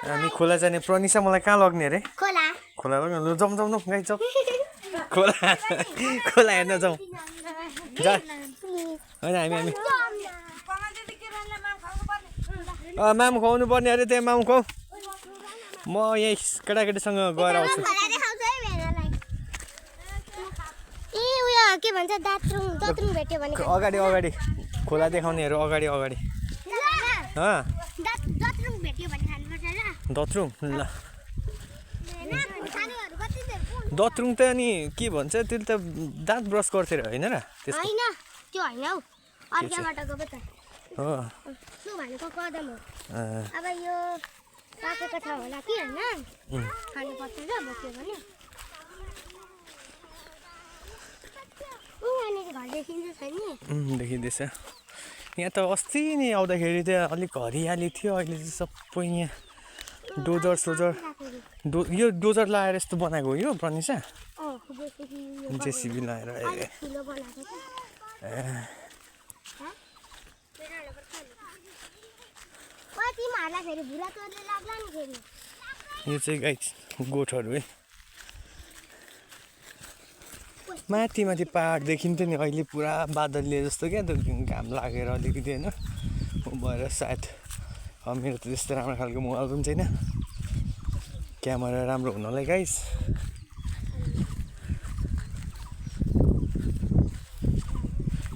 हामी खोला जाने प्रनिसा मलाई कहाँ लग्ने अरे खोला लग्ने ल जाउँ जाउँ न गाई जाउँ खोला खोला हेर्न जाउँ जा होइन हामी मामु खुवाउनु पर्ने अरे त्यहाँ मामु खुवाउ म यही केटाकेटीसँग गएर आउँछु अगाडि अगाडि खोला देखाउनेहरू अगाडि अगाडि दत्रुङ ल दत्रुङ त अनि के भन्छ त्यसले त दाँत ब्रस गर्थ्यो अरे होइन र हो अब यो पाकेको छ होला कि हैन खानुपर्छ र बोक्यो भने घर देखिन्छ छैन देखिँदैछ यहाँ त अस्ति नै आउँदाखेरि त अलिक हरियाली थियो अहिले चाहिँ सबै यहाँ डोजर सोजर यो डोजर लाएर यस्तो बनाएको हो यो प्रनिसा जेसिबी लाएर यो चाहिँ गाई गोठहरू है माथि माथि पहाड देखिन्थ्यो नि अहिले पुरा बादलले जस्तो क्या त घाम लागेर अलिकति होइन भएर सायद मेरो त त्यस्तो राम्रो खालको मोबाइल पनि छैन क्यामेरा राम्रो हुनलाई गाइस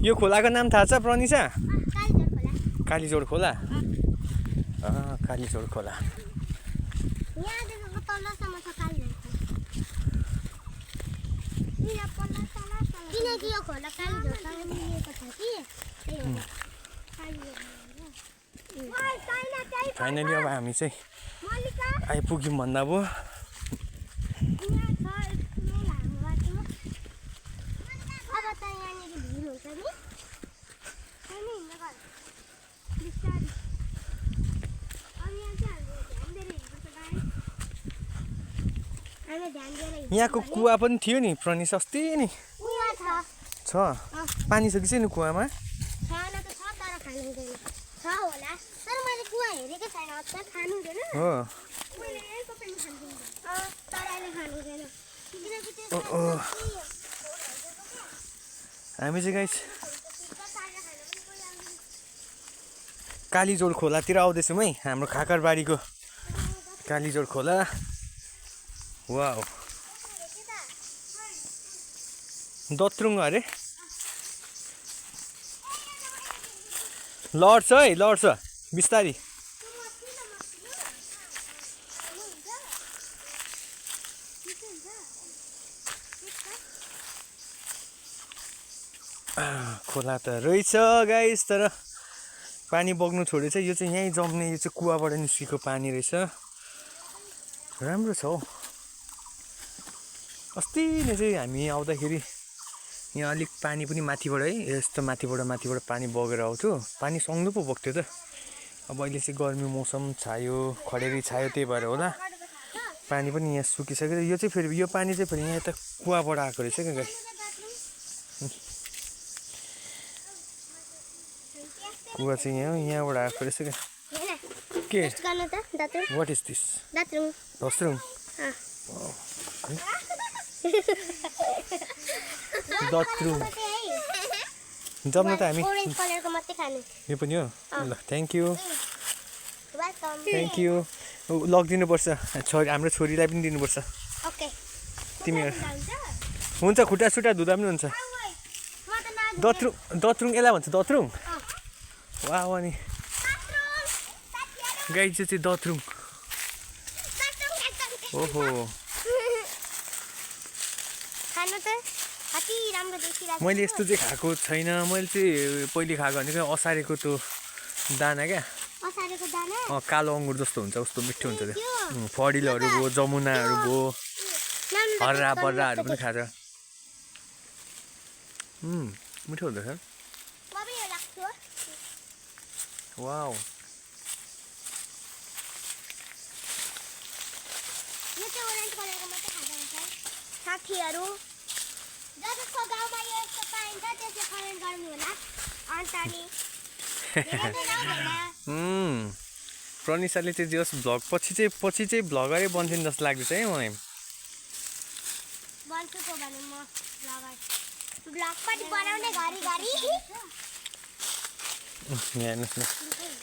यो खोलाको नाम थाहा छ प्रनिसा कालीजोड खोला कालीजोड खोला फाइनली अब हामी चाहिँ आइपुग्यौँ भन्दा भयो यहाँको कुवा पनि थियो नि प्रनिस अस्ति नि छ पानी छ कि छैन कुवामा हामी चाहिँ गाइस कालीजोड खोलातिर आउँदैछौँ है हाम्रो खाकरबारीको कालीजोड खोला वाउ दत्रुङ अरे लड्छ है लड्छ बिस्तारी खोला त रहेछ गाइस तर पानी बग्नु छोडेछ यो चाहिँ यहीँ जम्ने यो चाहिँ कुवाबाट निस्केको पानी रहेछ राम्रो छ हौ अस्ति नै चाहिँ हामी आउँदाखेरि यहाँ अलिक पानी पनि माथिबाट है यस्तो माथिबाट पानी बगेर आउँथ्यो पानी सक्नु पो बग्थ्यो त अब अहिले चाहिँ गर्मी मौसम छायो खडेरी छायो त्यही भएर होला पानी पनि यहाँ सुकिसक्यो यो चाहिँ फेरि यो पानी चाहिँ फेरि यहाँ त कुवाबाट आएको रहेछ क्या गाई कुवा चाहिँ यहाँबाट आएको रहेछ क्या के वाट इज दिस दत्रुङ दत्रुङ जम्न त हामी यो पनि हो ल थ्याङ्क यू लगिदिनुपर्छ हाम्रो छोरीलाई पनि दिनुपर्छ तिमीहरू हुन्छ खुट्टा सुट्टा धुँदा पनि हुन्छ दत्रुङ यसलाई भन्छ दत्रुङ वा अनि गाई चाहिँ दत्रुङ ओहो मैले यस्तो चाहिँ खाएको छैन मैले चाहिँ पहिले खाएको भनेको असारेको त्यो दाना क्या कालो अङ्गुर जस्तो हुन्छ उस्तो मिठो हुन्छ त्यो फडिलोहरू भयो जमुनाहरू भयो हर्रा बर्राहरू पनि खान्छ मिठो हुँदो रहेछ वाउ साथीहरू जसको गाउँमा यो यस्तो पाइन्छ त्यसले कमेन्ट गर्नु होला अन्त नि प्रनिसाले चाहिँ जे होस् भ्लग पछि चाहिँ भ्लगरै बन्छन् जस्तो लाग्दैछ है मलाई बन्छु त भने म भ्लग पनि बनाउने घरी यहाँ हेर्नुहोस् न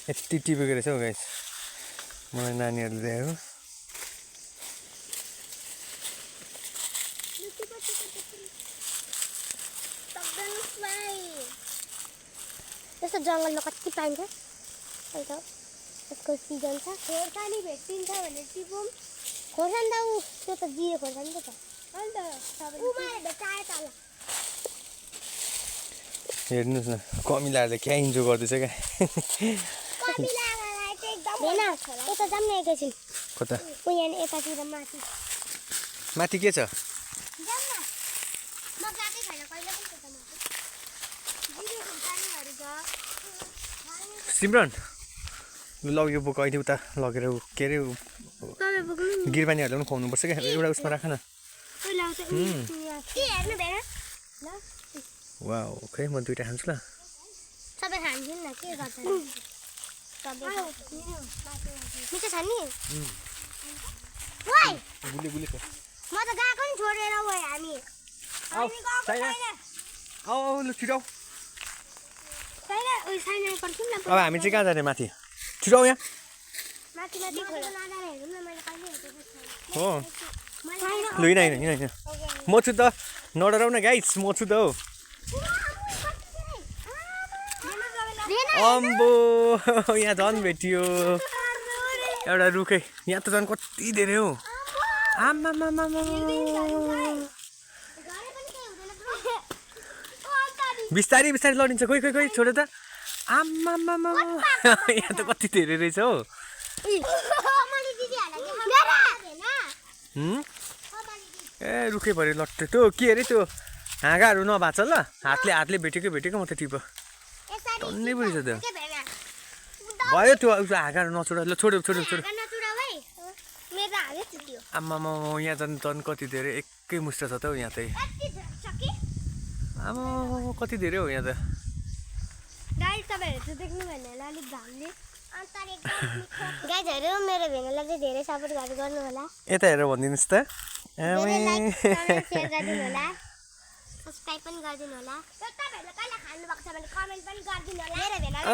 यति टिपेको रहेछ हौ गाइस मलाई नानीहरूले देखाएको त्यस्तो जङ्गलमा कति पाइन्छ अन्त यसको सिजन छ खोर्सानी भेटिन्छ भने टिपौँ खोर्सानी त ऊ त्यो त जिरे खोर्सानी त अन्त उमाले भेटाए तल हेर्नुहोस् न कमिलाहरूले क्या इन्जोय गर्दैछ क्या कमिलालाई चाहिँ एकदम हैन यता जाम न एकैछिन कता उ यहाँ यतातिर माथि माथि के छ जाम न म गएकै छैन कहिले पनि त्यता माथि जिरे खोर्सानीहरू छ सिमरन लग यो बोक अहिले उता लगेर के अरे तपाईँ बोक्नु गिरबानीहरूलाई पनि खुवाउनुपर्छ क्या एउटा उसमा राख न के हेर्नु भेन ल वाउ खै म दुइटा खान्छु ल सबै खान्छन् न के गर्छ मिठो छ नि ओइ गुली गुली छ म त गएको नि छोडेर ओइ हामी आऊ साइना आऊ लु छिटो छैन ओइ छैन पर्छौँ न अब हामी चाहिँ कहाँ जाने माथि छिटो यहाँ माथि माथि खोला नजाने हेरौँ न मैले कहिले हेरेको हो छैन लु होइन म छु त नडराउ न गाइस म छु त हौ अम्बो यहाँ झन् भेटियो एउटा रुखै यहाँ त झन् कति धेरै हो आमामामा बिस्तारै बिस्तारै लडिन्छ खोइ खोइ खोइ छोडो त आमामामा यहाँ त कति धेरै रहेछ हौ ए रुखै भरे लट्टे त्यो के अरे त्यो हाँगाहरू नभाँच ल हातले भेटेको म त टिप टन्नै पो रहेछ त्यो भयो त्यो हाँगाहरू नछोड ल छोड्यो आमामा यहाँ झन् कति धेरै एकै मुष्ट छ त हौ यहाँ चाहिँ आमा कति धेरै हो यहाँ त गाइजहरू मेरो भेनालाई चाहिँ धेरै सपोर्ट गर्नु होला यता हेरेर भनिदिनुहोस् त सब्स्क्राइब पनि गरिदिनु होला तपाईहरुले कहिले खानु भएको छ भने कमेन्ट पनि गरिदिनु होला मेरो भेनालाई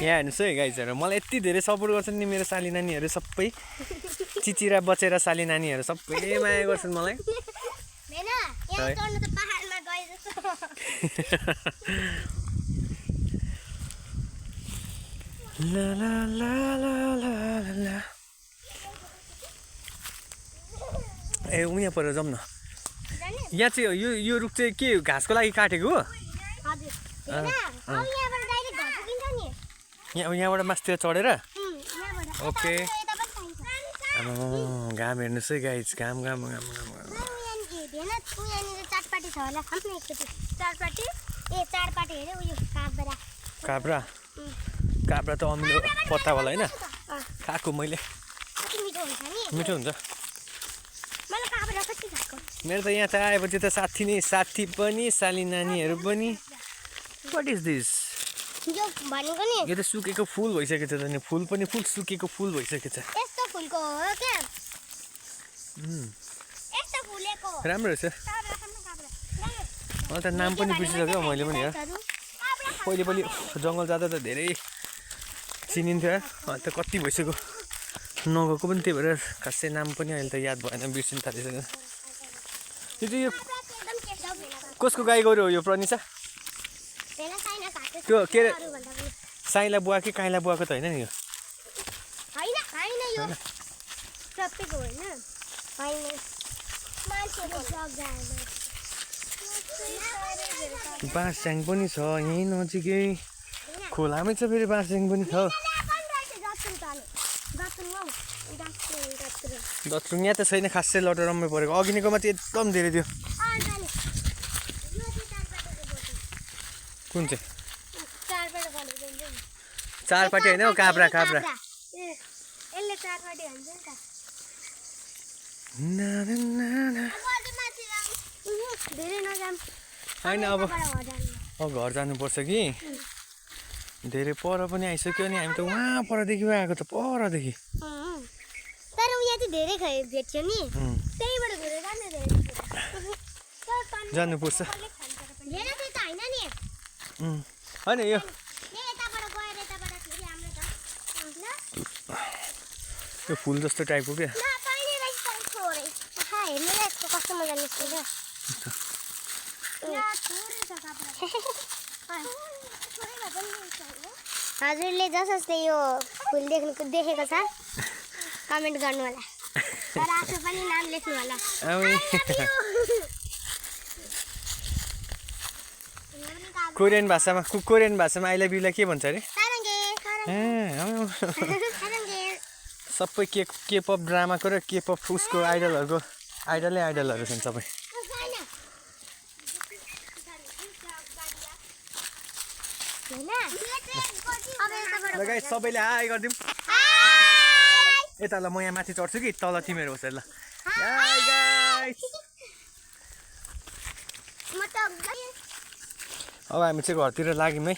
यहाँ हेर्नुहोस् है गाइजहरू मलाई यति धेरै सपोर्ट गर्छन् नि मेरो साली नानीहरू सबै चिचिरा बचेर साली नानीहरू सबै माया गर्छन् मलाई भेना यहाँ चढ्नु त पहाडमा गए जस्तो ला ला ला ला ला ला ए उहाँ पर जाउँ न यहाँ चाहिँ यो रुख चाहिँ के घाँसको लागि काटेको हो यहाँबाट मासतिर चढेर ओके घाम हेर्नुहोस् है गाइस घाम काब्रा त अमिलो पत्तावाला होइन खाएको मैले मिठो हुन्छ मेरो त यहाँ त आएपछि त साथी पनि साली नानीहरू पनि वाट इज दिस यो त सुकेको फुल भइसकेको छ नि फुल सुकेको फुल भइसकेको छ राम्रो रहेछ अन्त नाम पनि बिर्सिसक्यो मैले पनि पहिले जङ्गल जाँदा त धेरै चिनिन्थ्यो अन्त कति भइसक्यो नगएको पनि त्यही भएर खासै नाम पनि अहिले त याद भएन बिर्सिन थालिसक्यो यो चाहिँ यो कसको गाई गोरु हो यो प्रनिसा त्यो के अरे साइला बुवा कि काइला बुवाको त होइन नि यो बाँसस्याङ पनि छ यहीँ नजिकै खोलामै छ फेरि बाँसस्याङ पनि छ दत्रुङ यहाँ त छैन खासै लटरम्मै परेको अघि नैकोमा चाहिँ एकदम धेरै थियो कुन चाहिँ चारपाटी होइन हौ काब्रा होइन अब घर जानुपर्छ कि धेरै पर पनि आइसक्यो नि हामी त वहाँ परदेखि आएको त परदेखि तर यहाँ चाहिँ धेरै भेट्यो नि त्यहीबाट घुरेर जाने जानुपर्छ धेरै त होइन नि होइन यो यताबाट गएर यताबाट फेरि हाम्रो त यो फुल जस्तो टाइपको क्या हेर्नु न यसको कस्तो मजा निस्किन्छ हजुरले जसले यो फुल देखेको छ कमेन्ट गर्नु होला तर आफू पनि नाम लेख्नु होला कोरियन भाषामा आई लभ युलाई के भन्छ अरे सबै केपअप ड्रामाको र केपअप उसको आइडलहरू छन् सबै गाइस सबैले हाई गरिदिउँ यता ल म यहाँ माथि चढ्छु कि तल तिमीहरू होस् ल हाई गाइस अब हामी चाहिँ घरतिर लाग्यौँ है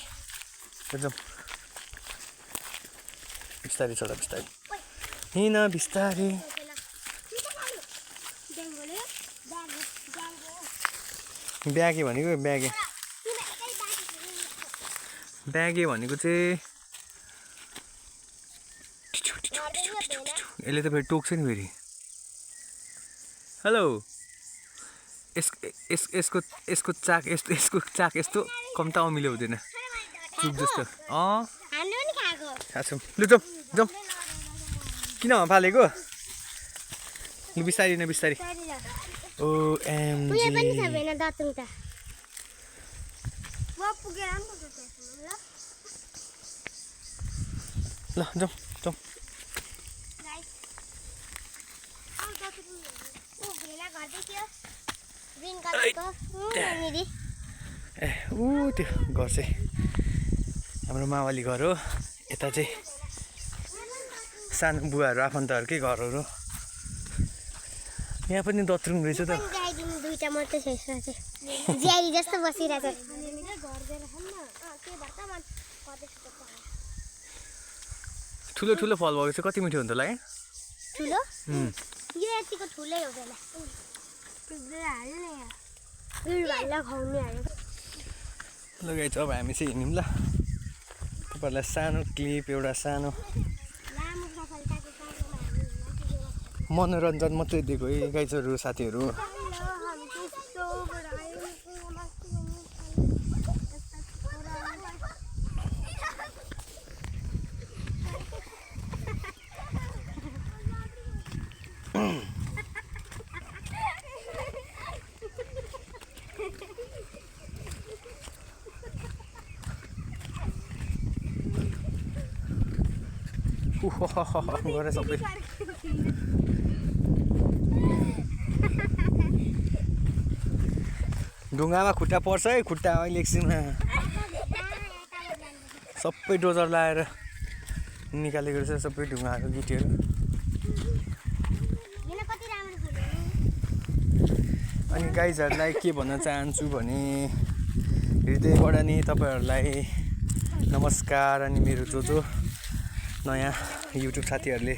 एकदम बिस्तारै चढ बिस्तारै हिँड बिस्तारै ब्यागे भनेको ब्यागे भनेको चाहिँ यसले त फेरि टोक्छ नि फेरि हेलो यसको चाक यस्तो कम त अमिलो हुँदैन चुक जस्तो खान्छौँ लु जाउँ किन फालेको लु बिस्तारी न बिस्तारी ल जाउँ त्यो घर चाहिँ हाम्रो मावली घर हो यता चाहिँ सानो बुवाहरू आफन्तहरूकै घरहरू यहाँ पनि दत्रुङ रहेछ त दुईटा मात्रै छ ज्यारी जस्तो बसिरहेको ठुलो ठुलो फल भएको चाहिँ कति मिठो हुन्छ होला है ठुलो यो यतिको ठुलै हुँदैन लगाइछ अब हामी चाहिँ हिँड्यौँ ल तपाईँहरूलाई सानो क्लिप एउटा सानो मनोरञ्जन मात्रै दिएको है गाइजहरू साथीहरू गरे सबै ढुङ्गामा खुट्टा पर्छ है खुट्टा अहिले एकछिनमा सबै डोजर लाएर निकालेको रहेछ सबै ढुङ्गाहरू गिटीहरू अनि गाइजहरूलाई के भन्न चाहन्छु भने हृदयबाट नि तपाईँहरूलाई नमस्कार अनि मेरो जो नयाँ युट्युब साथीहरूले